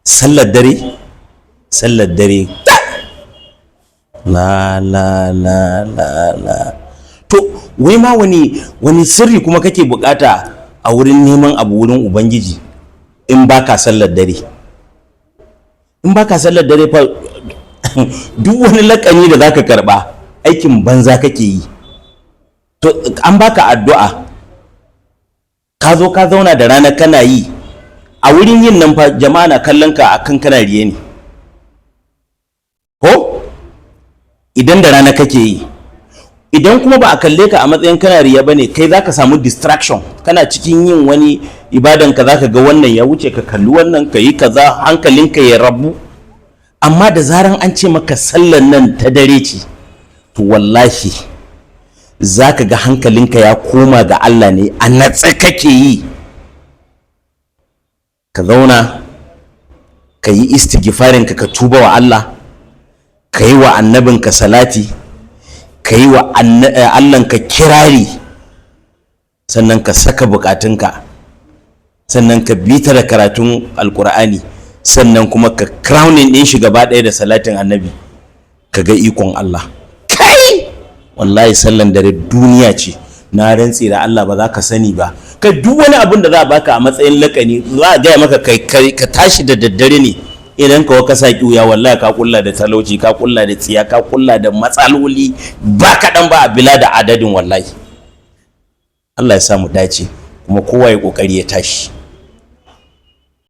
Sallar dare, sallar dare, la la la la la. To wai ma wani sirri kuma kake bukata a wurin neman abu wurin Ubangiji in baka sallar dare? In baka sallar dare fa, duk wani lakani da zaka karba, aikin banza kake yi. To an baka addu'a, ka zo ka zauna da rana kana yi. A wurin yin nan fa, jama'a na kallon ka akan kana riye ne. Ko idan da rana kake yi, idan kuma ba a kalle ka a matsayin kana riya bane, kai zaka samu distraction. Kana cikin yin wani ibadan ka, zaka ga wannan ya wuce, ka kalli wannan, ka yi kaza, hankalinka ya rabu. Amma da zaran an ce maka sallan nan ta dare ce, to wallahi zaka ga hankalinka ya koma ga Allah ne, a natse kake yi. Ka zauna ka yi istighfarinka, ka tuba wa Allah, ka yi wa annabinka salati, ka yi wa Allahnka kirari, sannan ka saka bukatunka, sannan ka bita da karatun Alkur'ani, sannan kuma ka crowning ɗin shi gaba ɗaya da salatin Annabi, ka ga ikon Allah. Kai, wallahi sallan dare duniya ce. Na rantse da Allah, ba za ka sani ba. Kai, duk wani abin da za a baka a matsayin lakani, za a gaya maka kai ka tashi da daddare ne. Idan ka sa kiuya, wallahi ka kulla da talauci, ka kulla da tsiya, ka kulla da matsaloli ba kaɗan ba, a bila da adadin. Wallahi Allah ya sa mu dace, kuma kowa ya kokari ya tashi.